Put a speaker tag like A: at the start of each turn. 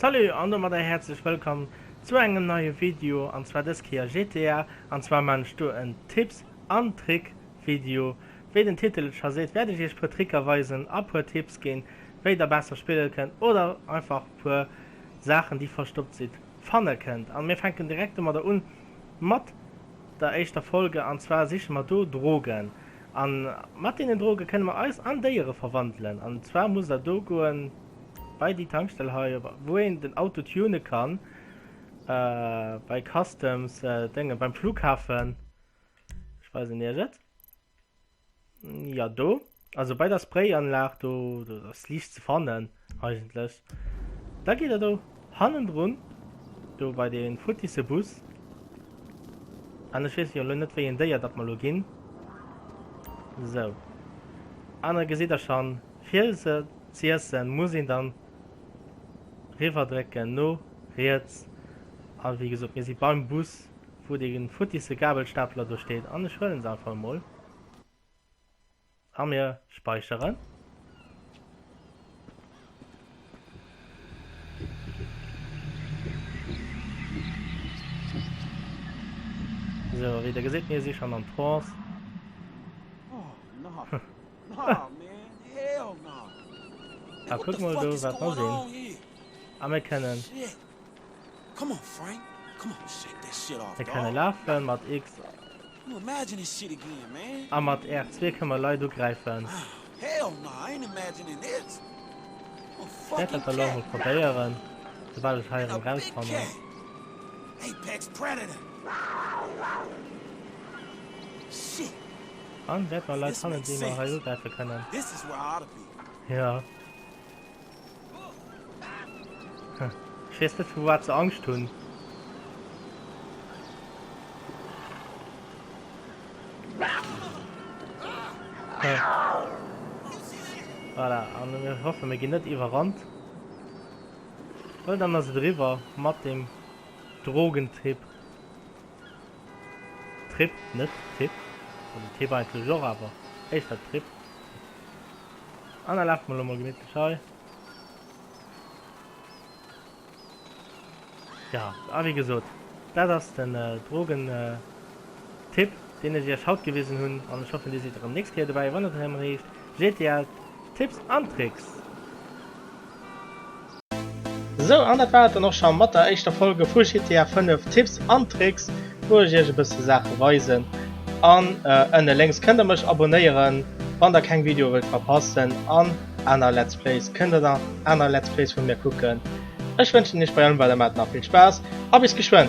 A: Salut an domadder häerzlech wëllkomm zu engem neie Video an zwar dës Kéier GTA an zwar maan ech do en Tipps an Trick Video. Wéi den Titel et scho seet wäert ech iech puer Tricker weisen a puer Tipps ginn wéi der besser spille kënnt oder einfach puer Saachen déi verstoppt sidd fanne kënnt. An mir fänken direkt domadder un mat der éischter Folge an zwar siche mer do Drogen an mat deenen Droge kënne mer eis an Déiere verwandelen an zwar musst der do goen bei déi Tankstell hei wou een den Auto tune kann bei Customs Dénge beim Flughafen ech weisen iech et jo do also bei der Sprayanlag do do ass liicht ze fannen eigentlech da gitt der do hannendrun do bei dee futtisse Bus an ech weess jo elo net wéi een Déier dat mer elo ginn sou an da gesitt der schonn Fir se z'iessen muss een dann riwwer drécken no riets a wéi gesot mir si beim Bus wou dee futtisse Gabelstapler do steet an ech huelen se einfach emol a mir speicheren. Sou a wéi der gesitt mir si schonn am Trance. A kuck mol do wat mer sinn. A mir kënnen. Mir kënne lafen mat X. A mat R2 kënne mer Leit ugräifen. Ech wäert dat elo emol probéieren, soubal ech hei erëm rausfannen. An wäert mer Leit fannen déi mer hei ugräife kënnen. Jo. Ech weess net vu wat se Angscht hunn. Voilà, an mir hoffen mir ginn net iwwerrannt. Well dann ass et eriwwer mat dem Drogentrip. Trip, net Tipp. Also Tipp eigentlech och, awer éischter Trip. An da lafe mer elo mol gemittlech hei. Ja, a wéi gesot, dat ass den Drogen-Tipp, deen ech iech haut gewisen hunn. An ech hoffen, dir sidd erëm nächst Kéier dobäi, wann et erëm heescht GTA Tipps an Tricks. Sou, an dat war et dann och scho mat der éischter Folge vu GTA 5 Tipps an Tricks, wou ech iech e bësse Saache weisen. An ënne lénks kënnt der mech abonéieren, wann der keng Videoe wëllt verpassen. An aner Let's Plays kënnt der nach aner Let's Plays vu mir kucken. Ech wënschen iech bei allem wat der maacht nach vill Spaass a bis geschwënn!